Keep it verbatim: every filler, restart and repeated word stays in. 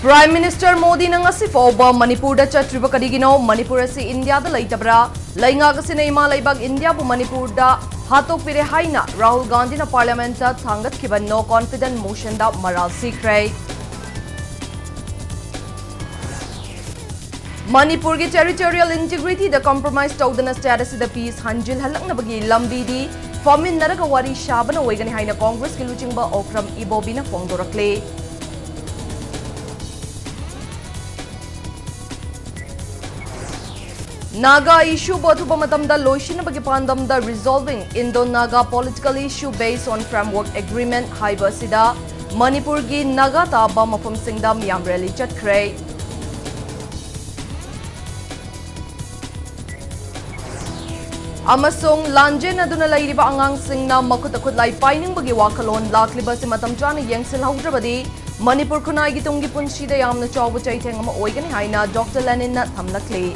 Prime Minister ꯃꯣꯗꯤꯅ ꯉꯁꯤ ꯐꯥꯎꯕ ꯃꯅꯤꯄꯨꯔꯗ ꯆꯠꯇ꯭ꯔꯤꯕ ꯀꯔꯤꯒꯤꯅꯣ? ꯃꯅꯤꯄꯨꯔ ꯑꯁꯤ ꯏꯟꯗꯤꯌꯥꯗ ꯂꯩꯇꯕ꯭ꯔꯥ? ꯂꯩꯉꯥꯛ ꯑꯁꯤꯅ ꯏꯃꯥ ꯂꯩꯕꯥꯛ ꯏꯟꯗꯤꯌꯥꯕꯨ ꯃꯅꯤꯄꯨꯔꯗ ꯍꯥꯠꯇꯣꯛꯄꯤꯔꯦ ꯍꯥꯏꯅ ꯔꯥꯍꯨꯜ ꯒꯥꯟꯙꯤꯅ ꯄꯥꯔꯂꯤꯌꯥꯃꯦꯟꯠꯇ ꯊꯥꯡꯒꯠꯈꯤꯕ no confidence motionꯗ ꯃꯔꯥꯜ ꯁꯤꯈ꯭ꯔꯦ꯫ ꯃꯅꯤꯄꯨꯔꯒꯤ territorial integrityꯗ compromise ꯇꯧꯗꯅ state ꯑꯁꯤꯗ peace ꯍꯟꯖꯤꯜꯍꯜꯂꯛꯅꯕꯒꯤ ꯂꯝꯕꯤꯗꯤ ꯐꯝꯃꯤꯟꯅꯔꯒ ꯋꯥꯔꯤ ꯁꯥꯕꯅ ꯑꯣꯏꯒꯅꯤ ꯍꯥꯏꯅ ꯀꯣꯡꯒ꯭ꯔꯦꯁꯀꯤ ꯂꯨꯆꯤꯡꯕ ꯑꯣꯀ꯭ꯔꯝ ꯏꯕꯣꯕꯤꯅ ꯐꯣꯡꯗꯣꯔꯛꯂꯦ꯫ ꯅꯥꯒꯥ issueꯕꯨ ꯑꯊꯨꯕ ꯃꯇꯝꯗ ꯂꯣꯏꯁꯤꯟꯅꯕꯒꯤ ꯄꯥꯟꯗꯝꯗ Resolving Indo-Naga Political Issue Based on Framework Agreement ꯍꯥꯏꯕ ꯑꯁꯤꯗ ꯃꯅꯤꯄꯨꯔꯒꯤ ꯅꯥꯒꯥ ꯇꯥꯕ ꯃꯐꯝꯁꯤꯡꯗ ꯃꯤꯌꯥꯝ rally ꯆꯠꯈ꯭ꯔꯦ꯫ ꯑꯃꯁꯨꯡ ꯂꯥꯟꯖꯦꯟꯅꯗꯨꯅ ꯂꯩꯔꯤꯕ ꯑꯉꯥꯡꯁꯤꯡꯅ ꯃꯈꯨꯠꯇ ꯈꯨꯠꯂꯥꯏ ꯄꯥꯏꯅꯤꯡꯕꯒꯤ ꯋꯥꯈꯜꯂꯣꯟ ꯂꯥꯛꯂꯤꯕ ꯑꯁꯤ ꯃꯇꯝ ꯆꯥꯅ ꯌꯦꯡꯁꯤꯜꯍꯧꯗ꯭ꯔꯕꯗꯤ ꯃꯅꯤꯄꯨꯔ ꯈꯨꯟꯅꯥꯏꯒꯤ ꯇꯨꯡꯒꯤ ꯄꯨꯟꯁꯤꯗ ꯌꯥꯝꯅ ꯆꯥꯎꯕ ꯆꯩꯊꯦꯡ ꯑꯃ ꯑꯣꯏꯒꯅꯤ ꯍꯥꯏꯅ ꯗꯣꯛꯇꯔ ꯂꯦꯅꯤꯟꯅ ꯊꯝꯂꯛꯂꯤ꯫